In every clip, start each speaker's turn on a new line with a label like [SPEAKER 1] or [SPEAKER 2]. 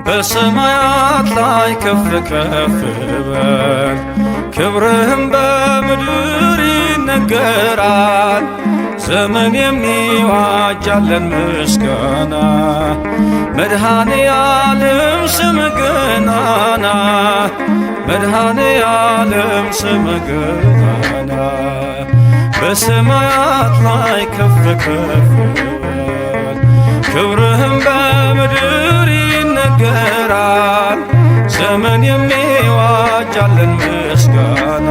[SPEAKER 1] በሰማያት ላይ ከፍ ከፍ በል፣ ክብርህም በምድር ይነገራል። ዘመን የሚዋጃለን ምስጋና፣ መድኃኔ ዓለም ስም ገናና፣ መድኃኔ ዓለም ስም ገናና። በሰማያት ላይ ከፍ ከፍ በል፣ ክብርህም በምድር ይነገራል። ዘመን የሚዋጃለን ምስጋና፣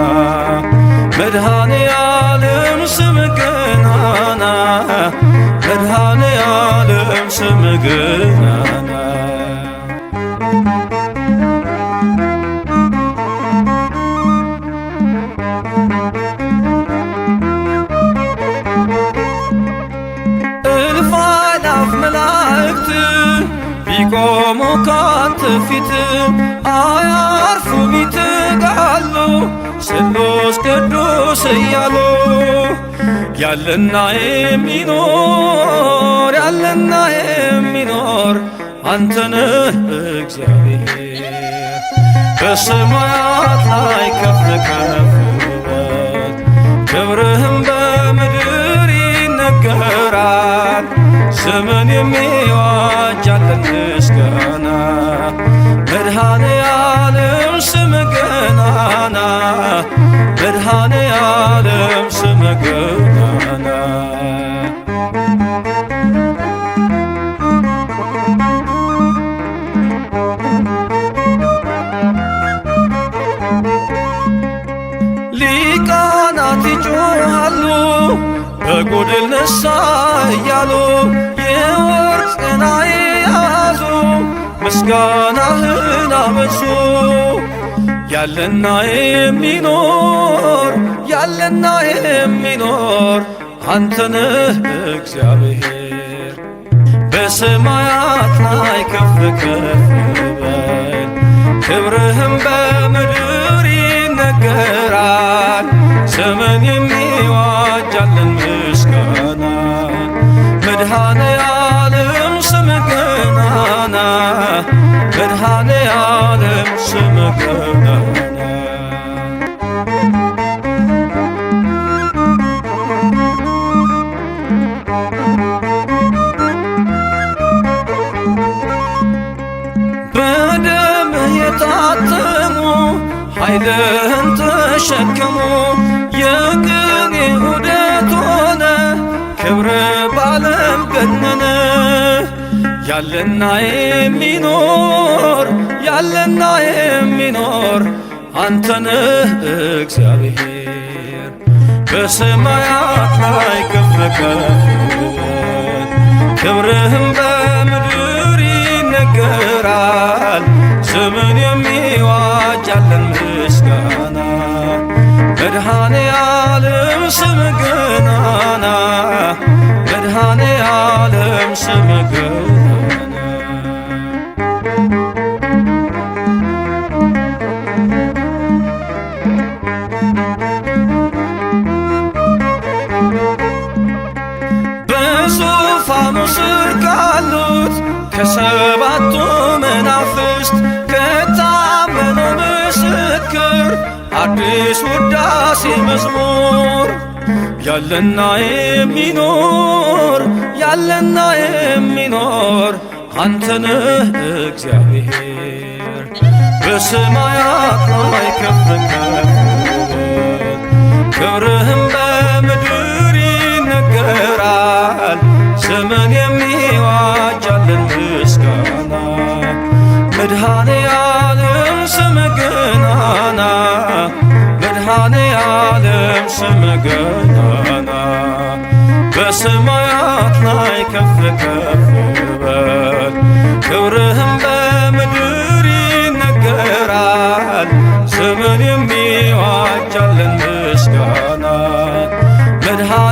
[SPEAKER 1] መድኃኔ ዓለም ስም ገናና፣ መድኃኔ ዓለም ስም ገናና። እልፍ አእላፍ መላእክት ቢቆሙ ካንተ ፊት፣ አያርፉም ይተጋሉ ስሉስ ቅዱስ እያሉ። ያለና የሚኖር፣ ያለና የሚኖር፣ አንተ ነህ እግዚአብሔር። በሰማያት ላይ ከፍ ከፍ በል፣ ክብርህም በምድር ይነገራል። ዘመን የሚዋጃለን ምስጋና፣ መድኃኔ ዓለም ስም ገናና፣ መድኃኔ ዓለም ስም ገናና። ሊቃናት ይጮኻሉ በጎድል ነሳ እያሉ፣ የወርቅ ጽና የያዙ ምስጋናህን አበዙ። ያለና የሚኖር፣ ያለና የሚኖር፣ አንተ ነህ እግዚአብሔር። በሰማያት ላይ ከፍ ከፍ በል፣ ክብርህም በምድር ይነገራል። ዘመን የሚዋጃለን ምስጋና፣ መድኃኔ ዓለም ስም ገናና፣ መድኃኔ ዓለም ስም ገናና። በደምህ የታተሙ ኃይልህን ተሸከሙ፣ የቅኔ ዑደት ሆነ ክብር ባለም ገነነ። ያለና የሚኖር፣ ያለና የሚኖር፣ አንተ ነህ እግዚአብሔር። በሰማያት ላይ ከፍ ከፍ በል፣ ክብርህም በምድር ይነገራል። ዘመን የሚዋጃለን ምስጋና፣ መድኃኔ ዓለም ስም ገናና፣ መድኃኔ ዓለም ስም ገናና። በዙፋኑ ስር ካሉት ከሰባቱ መናፍስት፣ ከታመነው ምስክር አዲስ ውዳሴ መዝሙር። ያለና የሚኖር፣ ያለና የሚኖር፣ አንተ ነህ እግዚአብሔር። በሰማያት ላይ ከፍ ከፍ በል፣ ክብርህም በምድር ይነገራል። ዘመን የሚዋጃለን ምስጋና፣ መድኃኔ ዓለም ስም ገናና፣ መድኃኔ ዓለም ስም ገናና። በሰማያት ላይ ከፍ ከፍ በል፣ ክብርህም በምድር ይነገራል። ዘመን የሚዋጃለን ምስጋና፣ መድኃኔ